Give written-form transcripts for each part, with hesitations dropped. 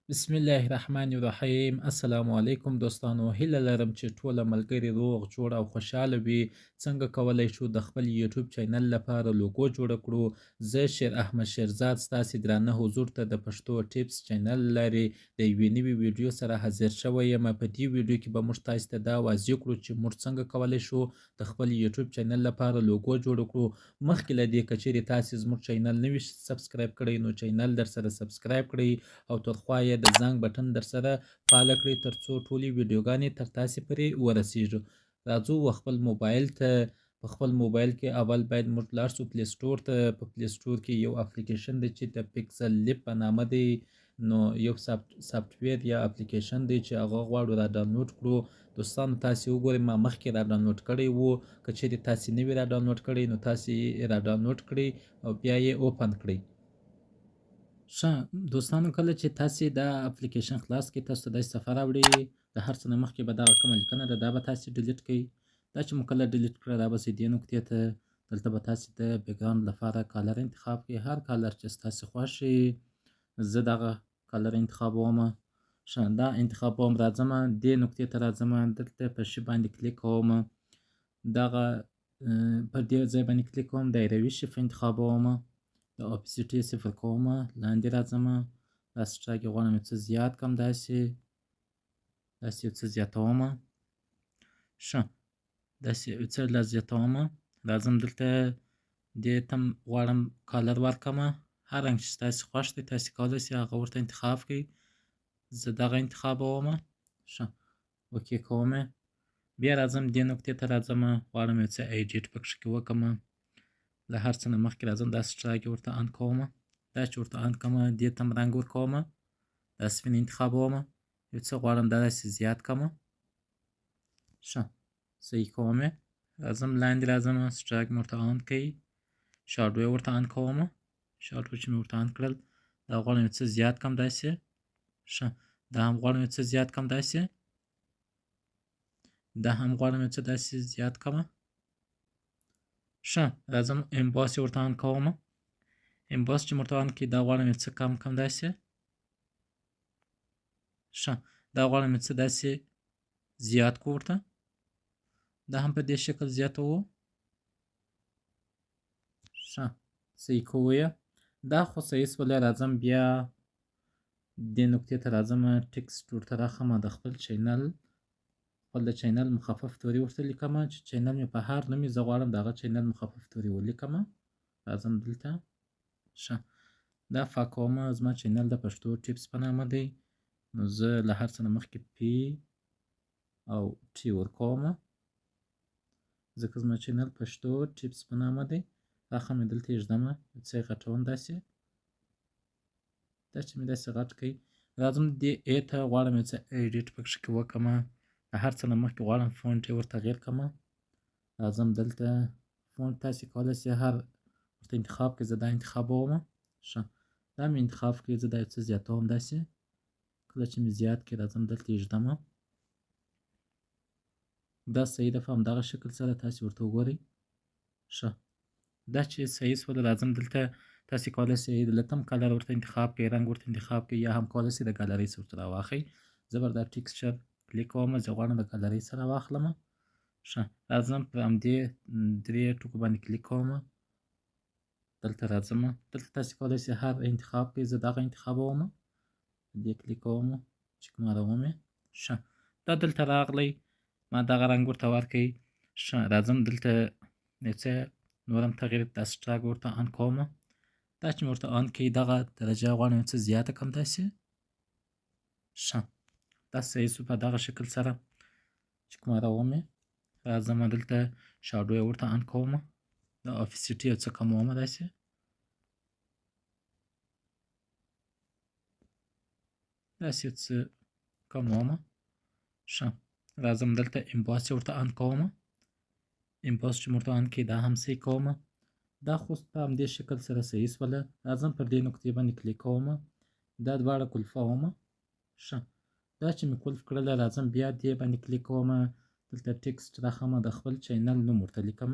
بسم الله الرحمن الرحیم. السلام علیکم دوستانو، هیله لرم چې ټوله ملګري روغ جوړ او خوشحاله وي. څنګه کولی شو د خپل یوټیوب چینل لپاره لوګو جوړه کړو؟ زه شیر احمد شیرزاد ستاسې درانه حضور ته د پښتو ټیپس چینل لارې د یوې نوې ویډیو سره حاضر شوی یم. په دې ویډیو کې به موږ تاسې ته دا واضح کړو چې موږ څنګه کولی شو د خپل یوټیوب چینل لپاره لوګو جوړه کړو. مخکې له دې که چیرې تاسې زموږ چینل نه وي subscribe کړی، نو چینل در سره subscribe کړئ او تر خوا یې د زنګ بټن در سره فعاله کړئ، تر څو ټولې ویډیوګانې تر تاسې پرې ورسیږي. راځو و خپل موبایل ته. په خپل موبایل کې اول باید موږ لاړ شو Play Store ته. په Play Store کې یو اپلیکیشن دی چې د PixelLab په نامه دی، نو یو software یا اپلیکیشن دی چې هغه غواړو را ډاونلوډ کړو. دوستانو، تاسې وګورئ، ما مخکې را ډاونلوډ کړی وو. که چیرې تاسې نه وي را ډاونلوډ کړی، نو تاسې را ډاونلوډ کړئ او بیا یې open کړئ. ښه دوستانو، کله چې تاسې دا اپلیکیشن خلاص کړئ، تاسو ته داسې صفحه راوړي. د هر څه نه مخکې به دغه کومه لیکنه ده، دا به تاسې delete کړئ. دا چې مو کله delete کړه، دا به سي دې نقطې ته. دلته به تاسې د background لپاره color انتخاب کړئ، هر color چې ستاسې خوښ وي. زه دغه color انتخابوم. ښه، دا انتخابوم، راځم دې نقطې ته، راځم دلته په شي باندې کلیک کوم، دغه پر دې ځای باندې کلیک کوم، دایروي shape انتخابوم، د opacity 0 کوم، لاندې راځم، دا stroke یې غواړم یو څه زیات کړم، داسې یو څه زیاتوم. ښه، داسې یو څه لا زیاتوم. راځم دلته دې ته غواړم color ورکړم، هر رنګ چې ستاسې خوښ دی تاسې کولی شئ هغه ورته انتخاب کړئ. زه دغه انتخابوم. ښه، okay کوم. بیا راځم دې نقطې ته، راځم غواړم یو څه edit پکښې کې وکړم. له هر څه نه مخکې راځم دا stroke یې ورته on کوم. دا چې ورته on کړم، دې ته هم رنګ ورکوم، دا سپین انتخابوم، یو څه غواړم دا داسې زیات کړم. ښه، صحیح کوم یې. راځم لاندې، راځم stroke مې ورته on کړئ، shadow یې ورته on کوم. shadow چې مې ورته on کړل، دا غواړم یو څه زیات کړم داسې. ښه، دا هم غواړم یو څه زیات کړم داسې، دا هم غواړم یو څه داسې زیات کړم. ښه، راځم emboss یې ورته on کوم. emboss چې مې ورته on کړي، دا غواړم یو څه کم کړم داسې. ښه، دا غواړم یو څه داسې زیات کړو ورته، دا هم په دې شکل زیاتوو. ښه، صحیح کوو یې. دا خو صحیح سوله. راځم بیا دې نقطې ته، راځم text ورته راخم، د خپل چینل، خپل د چینل مخفف توري ورته لیکم، چې چینل مې په هر نوم زه غواړم د هغه چینل مخفف توري ولیکم. راځم دلته. ښه، دا پاکوم. زما چینل د پښتو ټیپس په نامه دی، نو زه له هر څه نه مخکې P او T ورکوم، ځکه زما چینل پښتو ټیپس په نامه دی. راخه مې دلته یې ږدم، یو څه یې غټوم داسې. دا چې مې داسې غټ کړئ، راځم دې A ته، غواړم یو څه edit پکښې کې وکړم. له هر څه نه مخکې غواړم font یې ورته تغییر کړم. راځم دلته font تاسې کولی شئ هر ورته انتخاب کړئ، زه دا انتخابوم. ښه، دا مې انتخاب کړئ، زه دا یو څه زیاتوم داسې. کله چې مې زیات کړي، راځم دلته یې ږدم. دا صحیح ده، په همدغه شکل سره تاسې ورته وګورئ. ښه، دا چې صحیح سوله، راځم دلته تاسې کولی شئ دلته هم color ورته انتخاب کړئ، رنګ ورته انتخاب کړئ، یا هم کولی شئ د ګالرۍ څخه ورته راواخلئ. زه پر دا texture کلیک کوم، زه غواړم د ګالرۍ څخه راواخلم. ښه، راځم پر همدې درې ټکو باندې کلیک کوم، دلته راځم، دلته تاسې کولی شئ هر انتخاب کړئ، زه دغه انتخابوم، دې کلیک کوم چې کوم راوم یې. ښه، دا دلته راغلی، ما دغه رنګ ورته ورکړی. ښه، راځم دلته یو څه نور هم تغییر، دا stroke ورته on کوم. دا چې مې ورته on کړي، دغه درجه غواړم یو څه زیاته کړم داسې. ښه، دا صحیح سو په دغه شکل سره چې کومه راوم یې. راځم دلته shadow یې ورته on کوم، د opacity یو څه کموم داسې. داسې یو څه کموم. ښه، راځم دلته emboss یې ورته on کوم. emboss چې مې ورته on کړي، دا هم صحیح کوم. دا خو په همدې شکل سره صحیح سوله. راځم پر دې نقطې باندې کلیک کوم، دا دواړه قلفوم. ښه، دا چې مې قلف کړله، راځم بیا دې باندې کلیک کوم، دلته text راخم، د خپل چینل نوم ورته لیکم،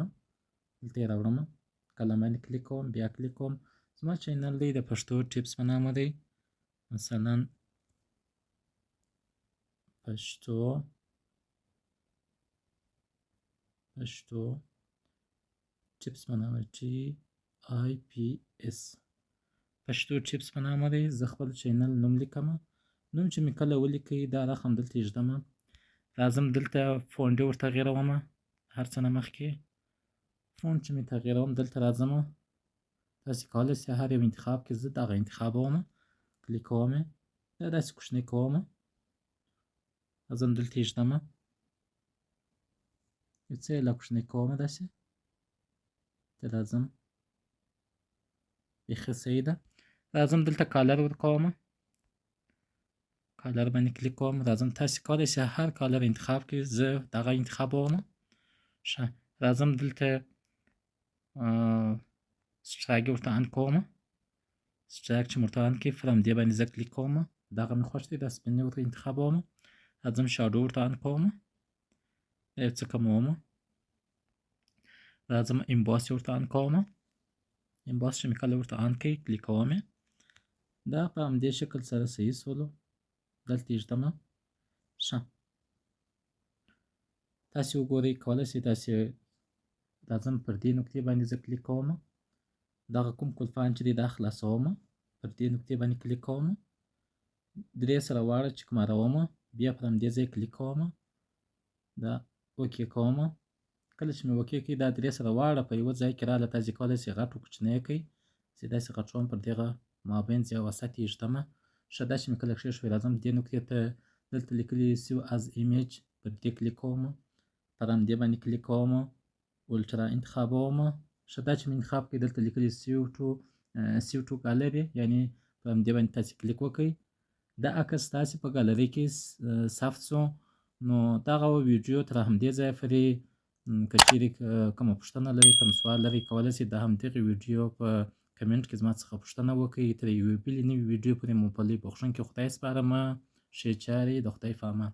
دلته یې راوړم، قلم باندې کلیک کوم، بیا کلیک کوم. زما چینل دی د پښتو ټیپس په نامه دی. مثلا پښتو پښتو ټیپس په نامه، TIPS، پښتو ټیپس په نامه دی. زه خپل چینل نوم لیکم. نوم چې مې کله ولیکئ، دا رقم دلته ږدم. راځم دلته font ور تغیروم. هر څه نه مخکې font چې مې تغیروم، دلته راځم. تاسې کولی شئ هر یو انتخاب کړئ. زه دغه انتخابوم، کلیک کوم، دا داسې کوچنی کوم، راځم دلته یې ږدم، یو څه یې لا کوچنی کوم داسې ته راځم. بیخي صحیح ده. راځم دلته color ورکوم، color باندې کلیک کوم. راځم، تاسې کولی شئ هر color انتخاب کړئ، زه دغه انتخابوم. ښه، راځم دلته stroke ورته on کوم. stroke چې ورته on کړي، پر همدې باندې زه کلیک کوم. دغه مې خوښ دی، دا سپین ورته انتخابوم. راځم shadow ورته on کوم، یو څه کموم. راځم emboss ورته on کوم. emboss چې مې کله ورته on کړي، کلیک کوم، دا په همدې شکل سره صحیح سولو. دلته یې ږدم. ښه، تاسې وګورئ، کولی شئ تاسې. راځم پر دې نقطې باندې زه کلیک کوم. دغه کوم کلفان چې دی، دا خلاصوم. پر دې نقطې باندې کلیک کوم، درې سره واړه چې کوماروم، بیا پر همدې ځای کلیک کوم، دا okay کوم. کله چې مې okay کړي، دا درې سره واړه په یوه ځای کې راغله. تاسې کولی شئ غټ او کوچنی کړئ. زه داسې غټوم، پر دغه مابین ځای وسط یې ږدم. ښه، داسې مې کله کښېښوی، راځم دې نقطې ته، دلته لیکلي save as image، پر دې کلیک کوم، پر همدې باندې کلیک کوم، ultra انتخابوم. ښه، دا چې مې انتخاب کړي، دلته لیکلي save to gallery، یعنی په همدې باندې تاسې کلیک وکړئ. دا عکس ستاسې په ګالري کې ثبت سو. نو دغه ویډیو تر همدې ځایه پورې. که چیرې کومه پوښتنه لرئ، کوم سوال لرئ، کولی شئ د همدغې ویډیو په کمنټ کې زما څخه پوښتنه وکړئ. تر یوې بلې نوې ویډیو پورې مو په لوی بخښونکي خدای سپارم. ښې چارې، د خدای په امان.